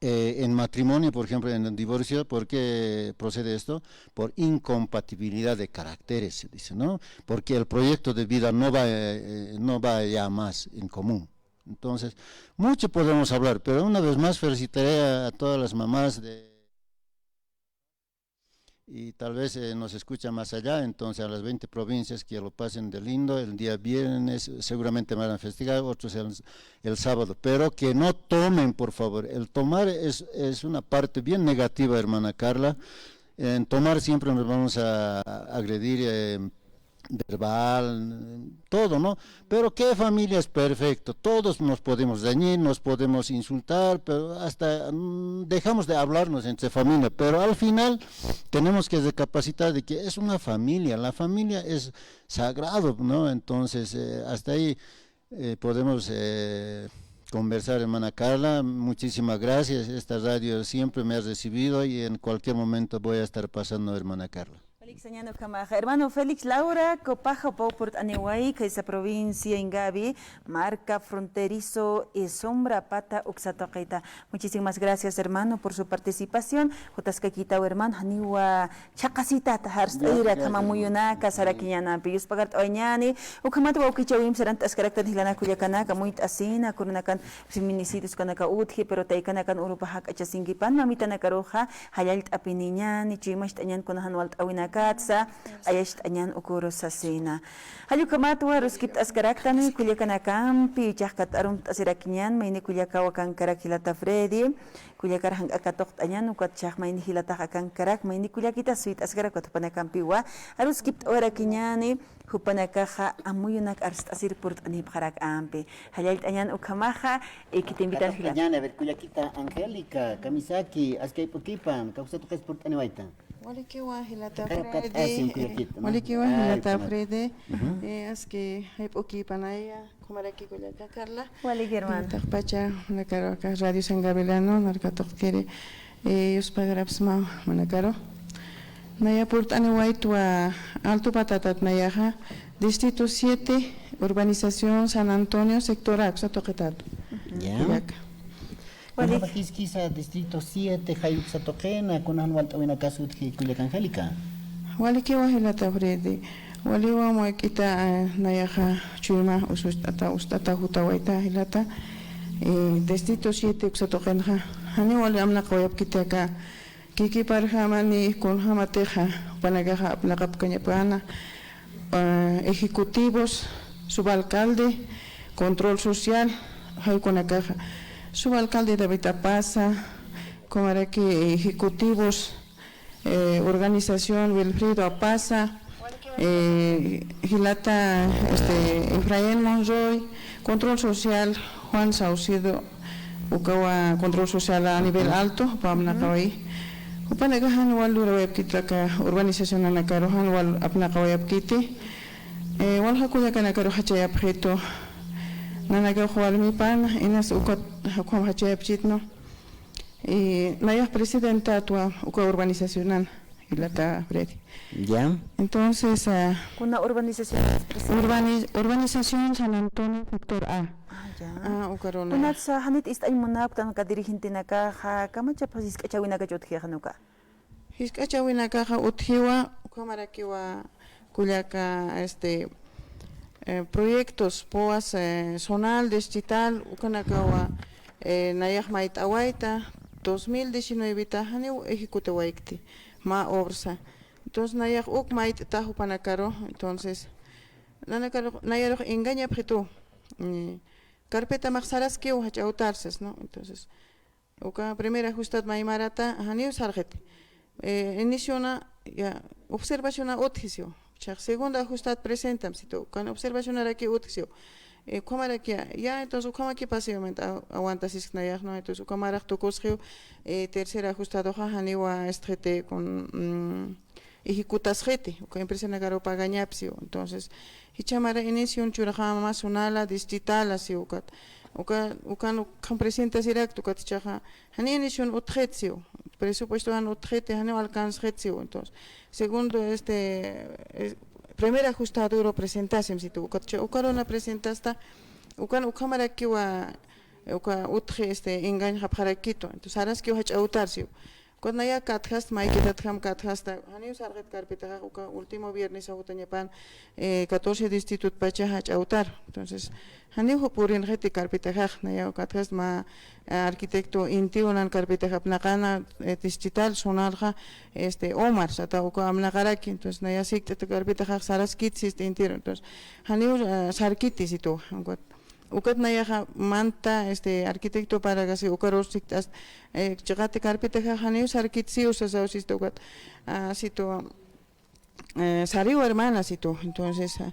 eh, en matrimonio, por ejemplo, en el divorcio, ¿por qué procede esto? Por incompatibilidad de caracteres, se dice, ¿no? Porque el proyecto de vida no va, eh, no va ya más en común. Entonces, mucho podemos hablar, pero una vez más felicitaré a, a todas las mamás de Y tal vez, eh, nos escuchan más allá, entonces a las veinte provincias que lo pasen de lindo, el día viernes, eh, seguramente van a festejar, otros el, el sábado, pero que no tomen, por favor. El tomar es, es una parte bien negativa, hermana Carla. En tomar siempre nos vamos a agredir, eh, verbal, todo, ¿no? Pero qué familia es perfecto, todos nos podemos reñir, nos podemos insultar, pero hasta, mm, dejamos de hablarnos entre familia, pero al final tenemos que recapacitar de que es una familia, la familia es sagrado, ¿no? Entonces, eh, hasta ahí, eh, podemos, eh, conversar, hermana Carla, muchísimas gracias, esta radio siempre me ha recibido y en cualquier momento voy a estar pasando, hermana Carla. Félix, sañäni ukhamaxa. Hermano Félix Laura, Copaja, upaw purt'aniway, khaysa provincia Ingavi, marca fronterizo, eh, Sombra Pata uksa tuqita. Muchísimas gracias, hermano, por su participación. Jutaskakitaw, hermano, janiwa chhaqasitata, jarst'ayira, ukham amuyunaka sarakiñänampi. Yuspagart'awayañäni, ukhamat wawkichäwimp sarant'askaraktan jilanaka kullakanaka, amuyt'asina, kurunakan feminicidios ukanaka utji, pero taykanakan urupa jak'achasiñkipan, mamitanakaruxa, jallallt'apiniñäni, chuymacht'añän kuna jan walt'äwinakatsa, q'ayacht'añän uküru sasina. Jall ukhamatwa aruskipt'askaraktani kullakanakampi, jichhax kat arumt'asirakiñän, mayni kullakaw akankarak jilata Freddy, kullakar jank'ak katuqt'añän, ukat jichhax mayni jilatax akankarak, mayni kullakitas suyt'askarak, ukat jupanakampiwa aruskipt'awayarakiñäni, jupanakaxa amuyunak arst'asir purt'anipxarak ampi. Jallallt'añän ukhamaxa, eh, khitinpitan jila. Katuqt'añäni, a ver, kullakita Angélica Kamisaki, aski jayp'ukipan, kawsa tuqis purt'aniwayta. Walikiwa jilata Freddy. Walikiwa jilata Freddy. Eh, aski jayp'ukipanaya, ukhamaraki kullaka Carla. Walik, hermano. Taqpacha, manakaru aka Radio San Gabrielano, narkatuqkiri, eh, yuspagarapxsma, manakaru. Naya purt'aniwaytwa Alto Patatat nayaxa, Distrito siete, Urbanización San Antonio, Sector A, uksa tuqitat. Ya. Kullaka. Wali. Kunjamakiskisa Distrito siete, jay uksa tuqina, kunan walt'awinakax utji kullaka Angélica. Walikiwa jilata Freddy. Waliwa wak'ita, eh, nayaxa chuyma usust'ata, ust'ata jutawayta jilata. Eh, Distrito siete uksa tuqinxa. Jani wali apnaqawayapkiti aka. Kikiparjama ni kunjamatixa, jupanakaxa apnaqapkañapana, eh, ejecutivos, subalcalde, control social, jaykunakaxa. Subalcalde David Apaza, kumaraki ejecutivos, eh, organización Wilfredo Apaza, eh, jilata, este, Efraín Monroy, control social, Juan Saucedo, ukawa control social a nivel alto, jupa apnaqawayi. Jupanakax jan wal lurawayapkiti aka urbanizacionanakaru, jan wal apnaqawayapkiti. Eh, walja kullakanakaru jachayapxitu. Nanakax warmipan, inas ukat ukham jachayapchitnu. Y nayax presidentatwa uka urbanizacionan, jilata Freddy. Ya. Entonces, ah, kuna urbanización? Urbani-, urbanización San Antonio, sector A. Ah, ya. Ah, ukaruna. Kunatsa janit ist'añ munapktan uka dirigentenakaxa, kamachapxas jisk'achawinakach utjixa uka. Jisk'achawinakaxa utjiwa, ukhamarakiwa kullaka, este, eh, proyectos, poas, eh, zonal, distrital, ukanakawa, eh, nayax mayt'awayta, dos mil diecinueveta janiw ejecutawaykti, mä obrasa. Entonces, nayax uk mayt'ta jupanakaru, entonces, nanakaru, nayarux engañapxitu, eh, carpetamax saraskiw jach'a awtarsas, ¿no? Entonces, uka primer ajustat maymarata, janiw sarxiti. Eh, iniciona, ya, observaciona utjisiw. Chax segundo ajustat presentam, situ, ukan observacionaraki utjisiw. Eh, ukhamaraki, ya, ya, entonces, ukhamaki pasiwamenta a-, aguantasisknayax, ¿no? Entonces, ukhamarax tukusxiw, eh, tercer ajustadoxa, janiwa, este, con, mm, ejecutasxiti, uka empresanakaru pagañapsiw. Entonces, jichha mara inicion churxama zonala, distritala, siw ukat. Uka, ukan, ukan presentasirakta, ukat jichhaxa, jani inicion utxitsiw. Presupuesto jan utxiti, jani alcanzxitsiw. Entonces, segundo, este, eh, primer ajustador presentasim, situ, ukat jichha, ukaruna presentasta, ukan, ukhamarakiwa, uka utxi, este, engañxapxarakitu. Entonces, saraskiw jach'a awtarsiw. Ukat naya katjasta, maykitatjam katjasta, janiw sarxit carpetaxax uka último viernes jutañapan, eh, catorce distritopacha jach'a awtar. Entonces, janiw purinxiti carpetaxax, naya katjasta mä, eh, arquitecto intiw nan carpetax apnaqana, eh, distrital, zonalxa, este, Omar, sata uka apnaqaraki. Entonces, naya sikt'ta carpetaxax saraskit sisti intiru. Entonces, janiw, eh, sarkiti situ, ukat. Ukat nayaxa manta, este, arquitecto paragasi ukarus sikt'asta, eh, chiqati carpetaxa janiw sarkitsiw sasaw sistu ukat, ah, situ, eh, sariw hermana situ. Entonces, ah,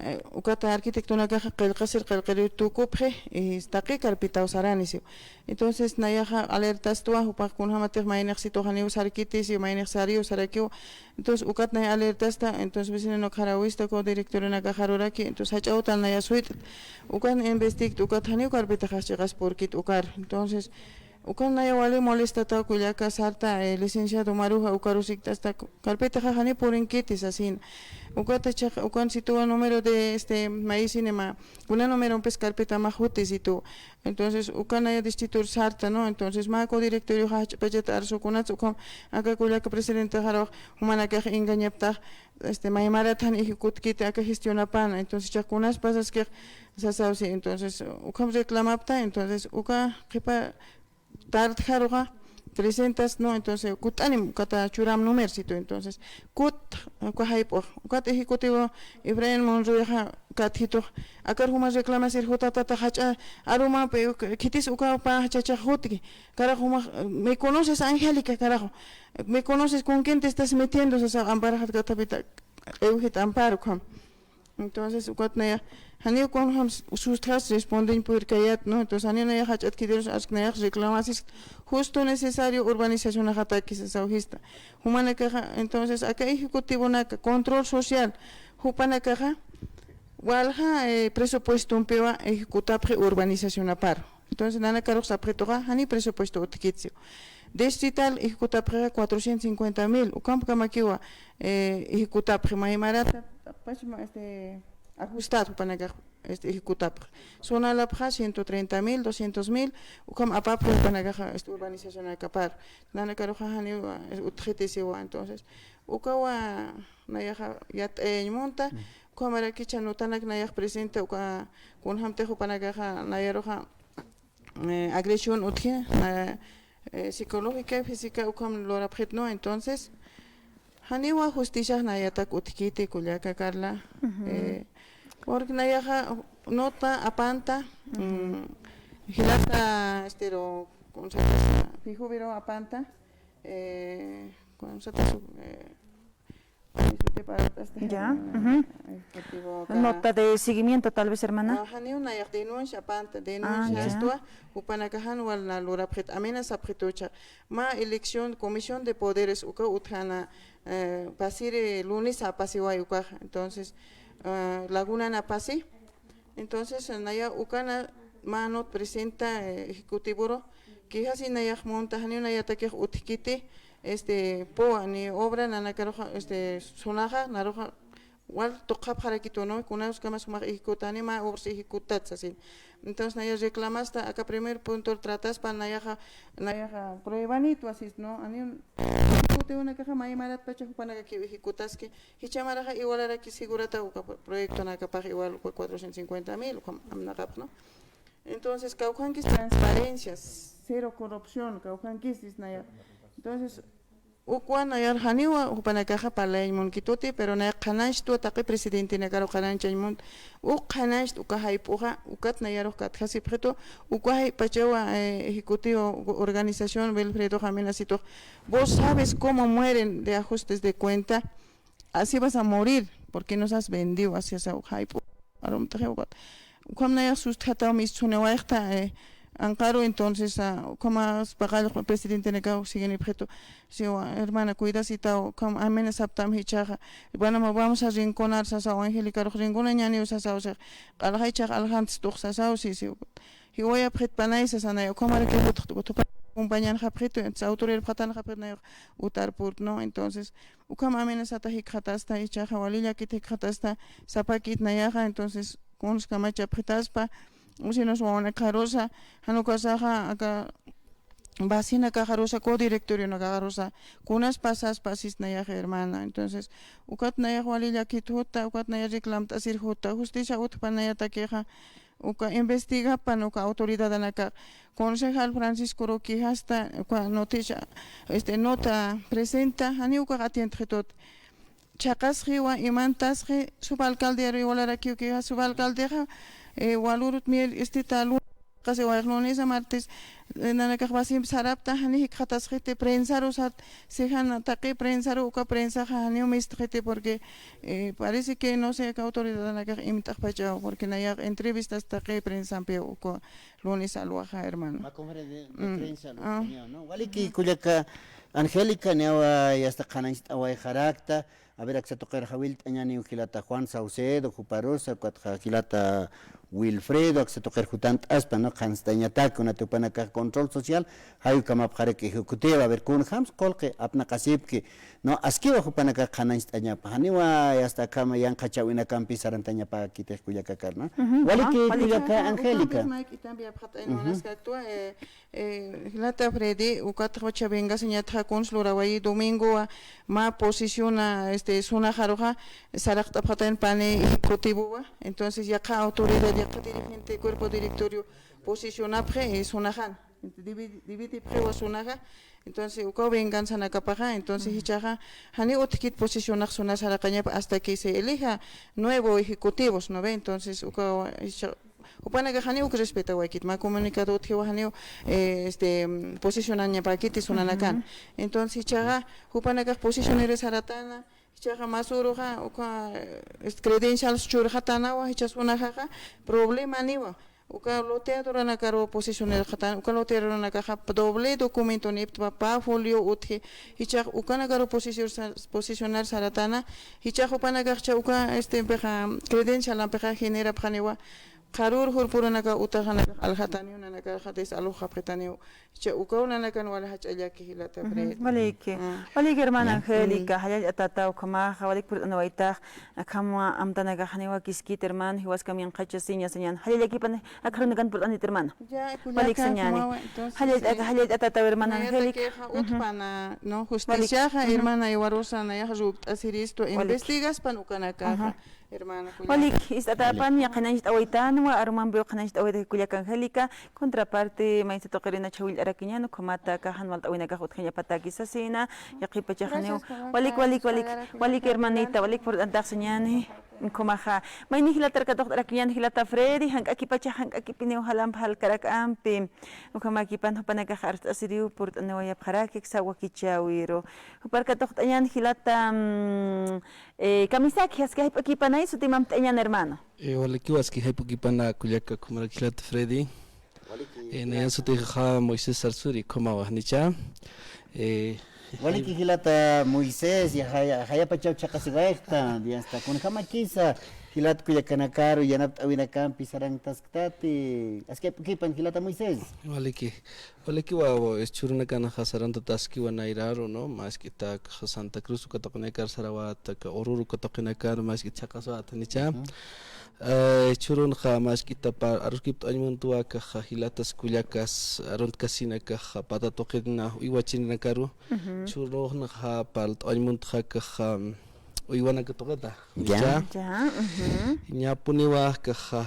eh, ukat arquitectonakaxa qillqasir qillqiriw tukupxi, y taqi carpetaw saranisiw. Entonces, nayaxa alertastwa, jupax kunjamatix maynix situ janiw sarkitisiw, maynix sariw sarakiw, entonces, ukat nay alertasta, entonces, vecinonakxarawista, co directorenakaxaruraki, entonces, jach'a awtal naya suyt'ta. Ukat investigta, ukat janiw carpetaxax chiqaspurkit ukar. Entonces, ukat naya wali molestata kullaka sarta, eh, licenciado Maruja, ukaru sikt'asta, carpetaxax janiw purinkiti sasin. Ukat chiqa, ukan situwa número de, este, mayisinima, kuna numerompis carpetamax juti situ. Entonces, uka naya distritor sarta, ¿no? Entonces, mä co directorioxa jach'pachat arsukunats, ukham, aka kullaka presidentexaruxa, jumanakax engañaptax, este, maymarat jan ejecutxkiti aka gestionapana. Entonces, jichhax kunas pasaskix sasaw si. Entonces, ukham reclamapta, entonces, uka qhipa tardejaruxa, trescientas, ¿no? Entonces, kutt'anim, ukata churam numersitu. Entonces, kut, uka jayp'ux, ukat ejecutivo Efraín Monroyxa, katjitux, akar juma reclamasir jutatata jach'a arumampi, khitis uka pä jachachax jutki. Carajo, juma, me conoces, Angélica, carajo. Me conoces, ¿con quién te estás metiendo? Sasa, amparaxat katapita, ewjit amparo, ukham. Entonces, ukat naya, janiw kunjam sustxas respondeñ purirkayät, ¿no? Entonces, janiw naya jach'at khitirus, ask nayax reclamasis, justo necesario urbanizacionaxataki sasaw jista. Jumanakaxa, entonces, aka ejecutivonak, control social, jupanakaxa, walja, eh, presupuestompiwa ejecutapxi urbanizacionapar. Entonces, nanakarux sapxituxa, jani presupuesto utjkit siw. Distrital ejecutapxixa cuatrocientos cincuenta mil, ukampkamakiwa, eh, ejecutapxi maymarata, pachma, este, ajustado jupanakax, este, ejecutapxi. Zonalapxa ciento treinta mil, doscientos mil, ukham apapxi jupanakaxa, este, urbanizacionakapar. Nanakaruxa janiwa, eh, utjiti siwa, entonces, ukawa nayaxa yat'ayañ munta, ukhamarakicha notanak nayax presenta, uka kunjamtix jupanakaxa nayaruxa, eh, agresión utji, eh, eh, psicológica y física ukham lurapxit, ¿no? Entonces, janiwa justiciax nayatak utjkiti, kullaka Carla. Eh, porque nayaxa nota apanta, mm, jilata, este, ro, ¿cómo se llama? Fijo, pero apanta, eh, ¿cómo se llama? Eh, Ya, ujú. Nota de seguimiento, tal vez, hermana. Ajá, janiw nayax denuncia apanta, denuncia, ya, esto, jupanakax jan wal na lurapxit, amenazapxitucha. Mä elección, comisión de poderes, uka utjana, eh, pasiri lunes apasiway ukax. Entonces, eh, lagunan apasi. Entonces, naya ukana mä nota presenta, eh, ejecutivuru, quejas nayax munta, janiw nayatakix utjkiti, este, phuwa, ni obra nanakaruxa, este, zonaxa, naruxa, wal tuqapxarakitu, ¿no? Kunaskamas jumax ejecutani, mä obras ejecutat sasin. Entonces, naya reclamasta, aka primer punto trataspa, nayaxa, nayaxa pruebanit wasis, ¿no? Janiw ejecutiwanakaxa maymaratpacha jupanakakiw ejecutaski, jichha maraxa igualaraki segurata uka pro-, proyectonakapax igual uka cuatrocientos cincuenta mil, ukham amnaqapx, ¿no? Entonces, kawkhankis transparencia, cero corrupción, kawkhankis disnaya. Entonces, ukwa nayar janiwa, jupanakaxa parlayañ munkituti, pero naya qhanañchtwa taqi presidentenakaru qhanañchañ mun, uk qhanañcht uka jayp'uxa, ukat nayarux katjasipxitu, uka jayp'pachawa, eh, ejecutivo organización Wilfredo Jaminasitux, vos sabes cómo mueren de ajustes de cuenta, así vas a morir, porque nos has vendido, así es, jayp'u, arumt'xiw ukat. Ukham nayax sustjataw mistsunawayxta, eh, anqaru, entonces, ah, ukhamas paqallq presidentenakaw siginipxitu, siwa, hermana, cuidasitaw, ukham amenazaptam jichhaxa. Bueno, ma-, vamos a rinconar sasaw, Angélicarux rinconañäniw sasaw, si, q'alxay jichhax aljantstux sasaw, si, si, jiwayapxitpanay sasanay, ukhamaraki jutx-, jutx-, acompañanxapxitu, entonces, autoridadpxatanxapxit nayax utar purt, ¿no? Entonces, ukham amenazata jikxatasta, jichhaxa wali llakit jikxatasta, sapakit nayaxa, entonces, kunskamachapxitaspa, usinas wawanakaxarusa, jan ukasaxa, aka, vacinakaxarusa, codirectorionakaxarusa, kunas pasaspa sis nayaxa, hermana. Entonces, ukat nayax wali llakit juta, ukat nayax reclamt'asir juta, justicia utjpa nayatakixa, uka investigapan uka autoridadanaka, concejal Francisco Roque hasta uka noticia, este, nota presenta, jani ukax atiendxitut. Chhaqasxiwa, imantasxi, subalcaldearu iwalarakiw que subalcaldexa, eh, walurut mier, este, tal, qasiwayx lunes a martes, eh, nanakax wasimp sarapta, jani jikxatasxiti, prensaru sat, si jan taqi prensaru, uka prensaxa janiw mistxiti, porque, eh, parece que, no sé, aka autoridadanakax imt'axpachaw, porque nayax entrevistas taqi prensampiw uka lunes alwaxa, hermano. Mä conferencia de, de prensa, ¿no? Waliki, kullaka Angélica, niyawa, yasta qhanañcht'awayxarakta, a ver, aksa tuqir jawillt'añäniw jilata Juan Saucedo, juparusa, ukatxa jilata Wilfredo, aksa tuqir jutant'aspa, ¿no? Qhanst'añatak, kunat jupanakax control social, jay ukamapxarak ejecutivo, a ver, kunjams qullqi apnaqasipki, ¿no? Askiwa jupanakax qhanañcht'añapa, janiwa, yasta akham yanqhachäwinakampi sarantañapäkitix kullaka Carla, ¿no? Waliki, kullaka Angélica. Eh, jilata Freddy, ukatxa vengasañatxa kuns lurawayi, domingowa mä posesiona, este, sunaxaruxa, saraqt'apxatayan pani ejecutivowa, entonces yaqha autoridad, yaqha dirigente, cuerpo directorio posesionapxi, eh, sunaxan, dividi-, dividipxiwa sunaxa, entonces ukaw venganzanakapaxa, entonces jichhaxa, jani utjkit posesionax suna saraqañapa hasta que se elija nuevo ejecutivos, ¿no ve? Entonces ukaw, jichha, jupanakax jani uk respetawaykit, mä comunicado utjiwa janiw, eh, este, mm, posicionañapäkiti sunanakan. Entonces, jichhaxa, jupanakax posicioneros saratana, jichhaxa masuruxa, uka, eh, este, credencials churxatanawa, jichha sunaxaxa, problemaniwa. Uka loteadoranakaru posicionerxatana, uka loteadoranakaxa doble documento niptpa, pä folio utji, jichhax ukanakaru posicio-, posicionar saratana, jichhax jupanakaxcha uka, este, ampixa, credencial ampixa generapxaniwa, Qharür jurpurunaka utaxanaka aljataniw nanakaxa, des alujapxitaniw. Cha ukaw nanakan wali jach'a llaki jilata Freddy. Waliki. Ah. Waliki, hermana Angélica, jallallt'atata ukhamaxa, walik purt'anawaytax, akhama amtanakaxniwa kiskit, hermano, jiwaskam yanqhachasiña sañan. Jallallakipan, akharunakan purt'anit, hermano. Ya, walik kullaka, sañani. Kumawa, entonces, jallallt'aka, eh, jallallt'atata, hermana Angélica. Mayatakixa utjpana, ¿no? Justiciaxa, hermana Iwarusa, nayax rukt'asiristu, investigaspan ukanakaxa. Hermana, kullaka. Walik, ist'atäpan, yaqhinañcht'awaytanwa, arumampiw qhinañcht'awayta kullaka Angélica, contraparte, maysa tuqirina chhawillt'arakiñan, ukhamata aka jan walt'awinakax utjañapataki sasina, yaqhipachaxaniw. Walik, walik, walik, walik, hermanita, walik purt'antax sañani, ukhamaxa. Mayni jilatar katuqt'arakiñan, jilata Freddy, jank'akipachax, jank'akipiniw jalamp jalkarak ampi. Ukhamakipan jupanakax arst'asiriw purt'aniwayapxaraki, aksa wakichäwiru. Jupar katuqt'añan, jilata, mm, Eh, kamisaki, aski jayp'akipanay, sutimamt'añan, hermano. Eh, walikiwa, aski jayp'akipana kullaka, ukhamarak jilata Freddy. Eh, nayan sutixa Moisés Sarsuri, ukhamawa, janicha. Eh, waliki jilata Moisés, ya jaya, jayapachaw chhaqasiwayxta, diasta, kunjamakisa, jilat kullakanakaru, yanapt'awinakampi sarantasktati, aski jayp'akipan jilata Moisés. Waliki. Walikiwa, jichhürunakanxa sarantataskiwa nayraru, ¿no? Mask'ita aka Santa Cruz uka tuqinakar sarawata, aka Oruro uka tuqinakar mask'ita chhaqaswata, janicha. Eh, jichhürunxa mask'ita par, aruskipt'añ muntwa akaxa jilatas kullakas, aruntkasinakaxa, pata tuqina, uywachirinakaru. Jichhürunxa parlt'añ muntxa akaxa, uywanaka tuqita. Ya. Janicha. Ya, ujú. Ñapuniwa akaxa,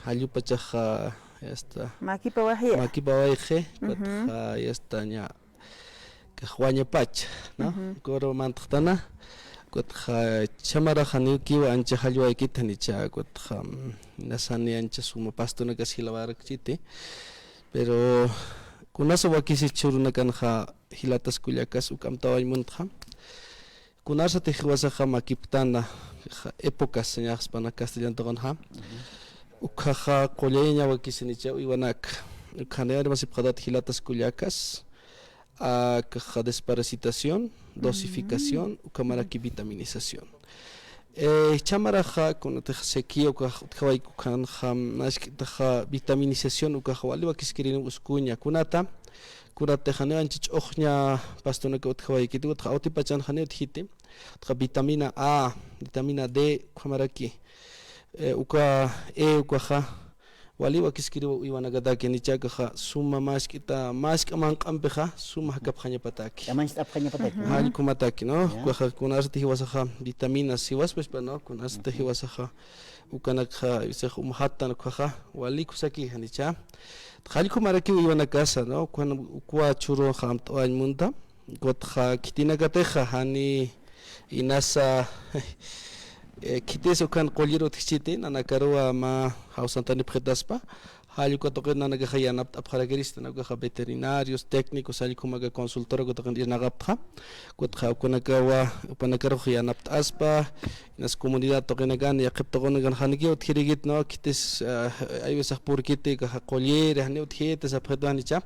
jallupachaxa, ya está. Makipawayxi. Makipawayxi, ukatxa, ya está, ña. Kax wañapacha, ¿no? Kuru mantxtana, ukatxa chhamarax janiwkiwa ancha jallwaykit janicha, ukatxa, mm, inasani ancha suma pastonakas jilawarakchiti. Pero, kunasa wakisi jichhürunakanxa jilatas kullakas uk amtawañ muntxa. Kunarsatix jiwasaxa makiptana, épocas, sañaxspa castellano tuqinxa. Ujú. Ukhaxa qullayañaw wakisinicha uywanak. Ukhaxa nayaw armasipxatat jilatas kullakas, akaxa desparasitación, dosificación, ukhamaraki vitaminización. Eh, chhamaraxa, kunatix sequía ukax utjawayku ukhanxa, mask'itaxa vitaminización ukaxa wali wakiskiriniw uskuña. Kunata, kunatix janiw ancha ch'uxña pastonaka utjawaykiti, utjax awtipachan janiw utjiti. Utjaxa vitamina A, vitamina D, ukhamaraki, eh, uka E, ukaxa, wali wakiskiriw uywanakataki, janicha akaxa, suma mask'ita, mask'a manq'ampixa, suma jakapxañapataki. Jall ukhamataki, ¿no? Ya. Ukaxa, kunarsatix jiwasaxa, vitaminas, jiwaspachpa, ¿no? Kunarsatix jiwasaxa, ukanakxa, jiwasaxa, umxattan ukaxa, wali kusaki, janicha. Jall ukhamarakiw uywanakasa, ¿no? Ukwa jichhürunxa amt'awañ munta. Ukatxa khitinakatixa jani inasa, eh, khitis ukan qullir utjchiti, nanakaruwa mä jawsantanipxitaspa. Jall uka tuqit nanakaxa yanapt'apxarakirista, nanakaxa veterinarios, técnicos, jall ukhamakiw consultor uka tuqin irnaqapxta. Ukatxa ukanakawa, jupanakarux yanapt'aspa, inas comunidad tuqinakan, yaqhip tuqinakan, janikiw utjirikit, ¿no? Khitis, ah, hay veces purkiti, akaxa qullir, janiw utjiti sapxitu janicha.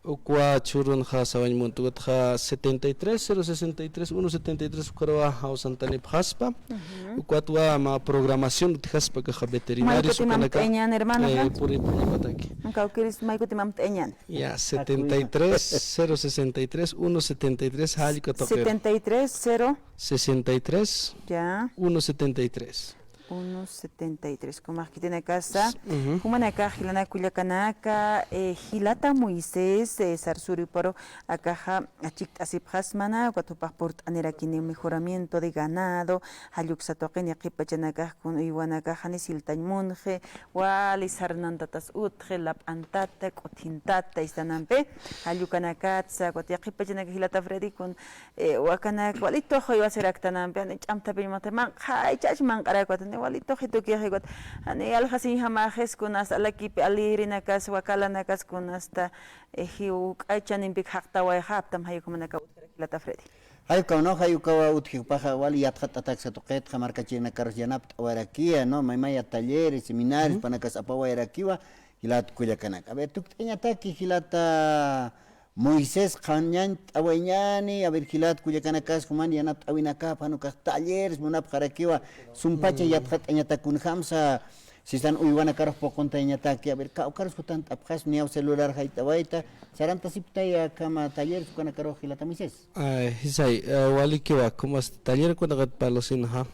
Ukwa jichhürunxa sawañ munta, ukatxa setenta y tres, cero sesenta y tres, uno setenta y tres, ukaruwa jawsantanipxaspa. Ujú. Ukatwa mä programación utjaspa akaxa veterinarios, ukanaka, eh, puripxañapataki. Kawkïris, may kuti mamt'añan. Ya, setenta y tres, cero sesenta y tres, uno setenta y tres, jall uka tuqir. Setenta y tres, cero. Sesenta y tres, ya, uno setenta y tres. Uno setenta y tres. Ukhamax khitinakasa, ujú, jumanakax jilanaka kullakanaka, eh, jilata Moisés, eh, Sarsuri, pero akaxa achikt'asipxasmana, ukat jupax purt'anirakiniw mejoramiento de ganado, jall uksa tuqin yaqhip pachanakax kun uywanakax jani siltañ munxi, wali sarnantatas utxi, lap'antata, k'uthintata, istanampi, jall ukanakatsa, ukat yaqhip pachanakax jilata Freddy kun Eh, wakanak wali tuqi uywasiraktanampi, jani ch'amthapiñ manq'ay, manq'ay, chach manq'arak ukat, jani wali tuqi tukixi ukat, jani aljasiñjamaxis kunasta alakipi alirinakas, wakalanakas kunasta, eh, jiw k'achanimpik jaqtawayxa, aptam jay ukhamanakaw utjkiraki jilata Freddy. Jay ukaw, ¿no? Jay ukawa utji jupaxa wali yatxat'ataksa tuqitxa, markachirinakarus yanapt'awayarakiwa, ¿no? May maya talleres, seminarios, jupanakas apawayarakiwa, jilat kullakanaka. A ver, tukt'añataki jilata Moisés, qhanñañt'awayañäni, a ver, jilat kullakanakas juman yanapt'awinakap, jan ukax talleres munapxarakiwa, sumpachan yatxat'añatak kunjamsa, Sistan uywanakarux puquntayañataki, a ver, kawkharus jutant'apxas, niyaw celular jayt'awayta, sarantasiptay akhama talleres ukanakarux jilata Moisés. Ay, jisay, eh, walikiwa, como este taller kunaqat parlasinxa.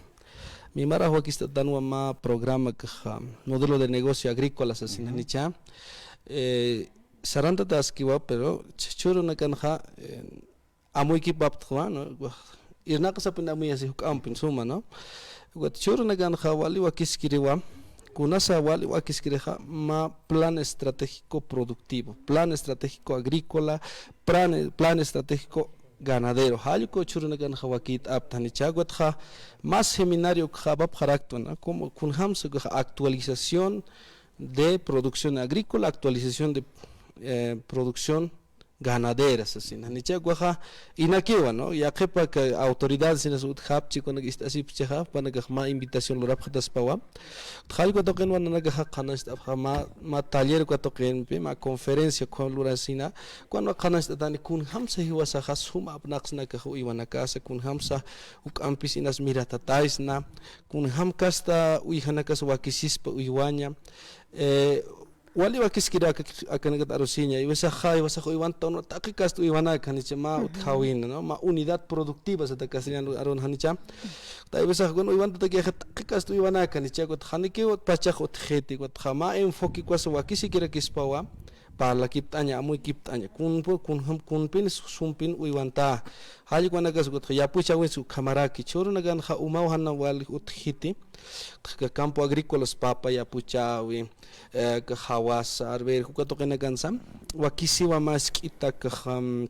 Mimarax wakist'atanwa mä programa kaxa, modelo de negocio agrícola sasin janicha. Eh, sarantataskiwa, pero ch-, chhurunakanxa, eh, amuykipaptxwa, ¿no? Irnaqasapin amuyasi juk'ampin suma, ¿no? Ukat chhurunakanxa wali wakiskiriwa, kunasa wali wakiskirixa mä plan estratégico productivo, plan estratégico agrícola, plan, plan estratégico ganadero. Jallku chhurunakanxa wakit'apta janicha, ukatxa mä seminario ukxa apapxaraktwa, ¿no? Como kunjamsa ukxa actualización de producción agrícola, actualización de, eh, producción ganadera, sasin. Janicha ukaxa inakiwa, ¿no? Yaqhipa aka autoridades inas utjapchi, kunak ist'asipchixa, jupanakax mä invitación lurapxataspawa. Jallku uka tuqinwa nanakaxa qhanañcht'apxa mä, mä taller uka tuqinpi, mä conferencia uka lurasina, kunwa qhanañcht'atani kunjamsa jiwasaxa suma apnaqsnakax uywanakasa, kunjamsa juk'ampis inas miratataysna, kunjam kasta uwjanakas wakisispa uywaña, eh, wali wakiskiri aka-, akanakat arusiña, iwisaxa, iwisaxa uywanta taqi kasta uywanaka, janicha mä utjawina, ¿no? Mä unidad productiva sata castellano arun janicha. Ta iwisaxa kun uywantatakixa taqi kasta uywanaka, janicha, ukat janikiw pachax utjiti, ukatxa mä enfoque ukas wakisikirakispawa, parlakipt'aña, amuykipt'aña, kunpu-, kunjam-, kunpin, sumpin uywanta. Jallkanakas ukatxa yapuchäwinsa ukhamaraki, chhurunakanxa umaw jana wali utjiti, aka campo agrícolas papa yapuchäwi, eh, aka jawasa, arber, uka tuqinakansa, wakisiwa mä jisk'ita aka, am,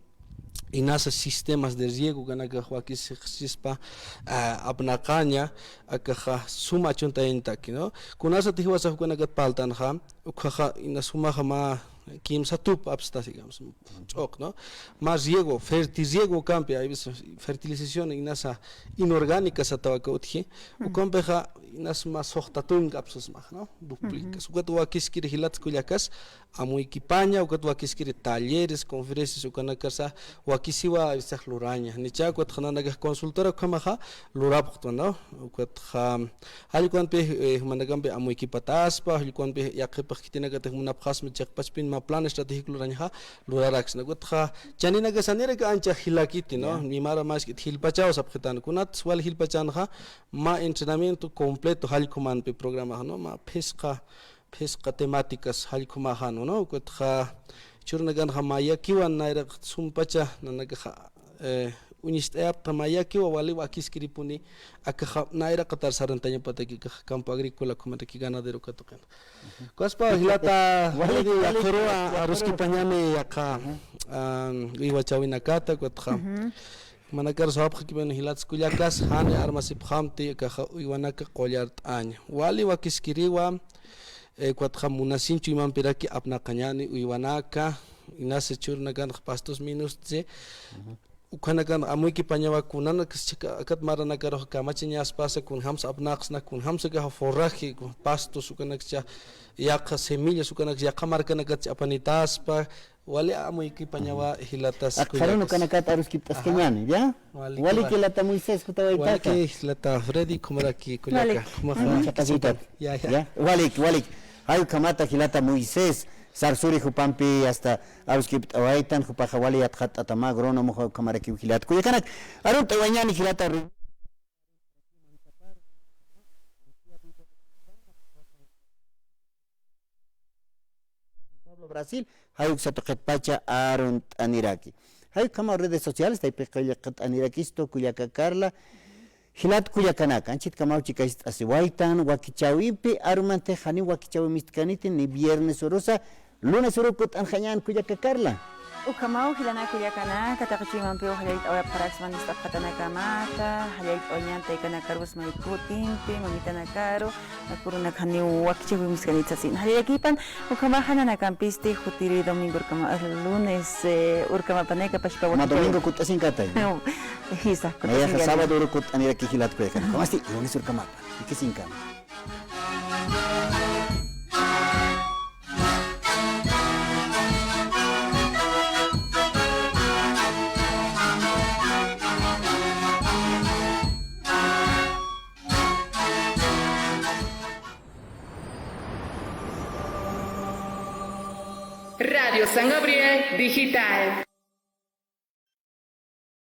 inasa sistemas de riego, ukanakax wakisispa, ah, apnaqaña, akaxa suma achuntayañataki, ¿no? Kunasat jiwasax ukanakat parltanxa, ukhaxa inas jumaxa mä kimsa tup apstasi, digamos, ch'uq, ¿no? Mä riego, fertiriego ukampi, hay veces fertilización inasa inorgánica satawa aka utji, ukampixa inas mä suxta tunka apsasmax, ¿no? Duplicas. Ukat wakiskiri jilat kullakas, amuykipaña, ukat wakiskiri talleres, conferencias, ukanakasa wakisiwa, hay veces luraña. Janicha, ukatxa nanakax consultora ukhamaxa lurapxtwa, ¿no? Ukatxa, jallkuwanpi, eh, jumanakampi amuykipataspa, jallkuwanpi yaqhipax khitinakatix munapxasma chiqpachpin mä plan estratégico lurañaxa luraraksna. Ukatxa, chaninakasanirak ancha jilakiti, ¿no? Ya. Mimara mä jisk'it jilpachaw sapxitan. Kunat wali jilpachanxa, mä entrenamiento completo jallkumanpi programaxa, ¿no? Mä phisqa, phisqa temáticas jallkumaxan, ¿no? Ukatxa, chhurunakanxa mayakiwan nayraqat sumpacha, nanakaxa, eh, uñist'ayapta mayakiwa wali wakiskiripuni, akaxa nayraqatar sarantañapataki, akaxa campo agrícola, ukhamaraki ganadero uka tuqin. Ujú. Ukaspa jilata, walik, Freddy, walik, yaqhiruwa, walik, aruskipañani yaqha, ujú, ah, uywachäwinakata, ukatxa. Ujú. Jumanakar sawapxakipani jilat kullakas, jani armasipxamti, akaxa uywanaka qullart'aña. Wali wakiskiriwa, eh, ukatxa munasin chuymampiraki apnaqañani uywanaka, inasa chhurunakanxa pastos minustsi, ujú, ukhanakan amuykipañawa kunanakas chika-, akat maranakarux kamachañaspasa, kunjamsa apnaqsna, kunjamsa akaxa forraje, pastos, ukanakcha yaqha semillas, ukanakcha yaqha markanakatcha apanitaspa, wali amuykipañawa jilatas kullakas. Akxarun ukanakat aruskipt'askañäni, ¿ya? Ajá. Walik, walik, jilata Moisés, jutawaytata. Walik, jilata Freddy, ukhamaraki kullaka. Walik. Ukhamaxa. Ujú. Chaqasita. Ya, ya. Ya, walik, walik. Jay ukhamata jilata Moisés, sarsuri jupampi hasta aruskipt'awaytan, jupaxa wali yatxatt'atama, agrónomo, ukhamarakiw jilat kullakanak. Arunt'awayañäni jilata Re- Pablo Brasil, jay uksa tuqitpacha arunt'aniraki. Jay ukhamaw redes sociales, taypi qillqt'anirakistu, kullaka Carla, jilat kullakanaka, anchhitkamaw chikacht'asiwaytan, wakichäwimpi, arumantix janiw wakichäwi mistkaniti, ni viernes urusa, lunes uru kutt'anxañän kullaka Carla. Ukhamaw jilanaka kullakanaka, taqi chuymampiw jallayt'awayapxaraksma ist'apxatanakamata, jallayt'awayañän taykanakarus may kutimpi, mamitanakaru, mä kurunak janiw wakichäwi mistkanit sasin. Jallallakipan, ukhamaxa nanakampisti jutiri domingo urkama, lunes, eh, urkamapanaka pachpa wakichäwi. Mä domingo kutt'asinkatay. Jisa, kutt'asinkani. Nayaxa sábado uru kutt'aniraki jilat kullakanaka. Ukhamaw, lunes urkamapan. Jikisinkama. Radio San Gabriel Digital.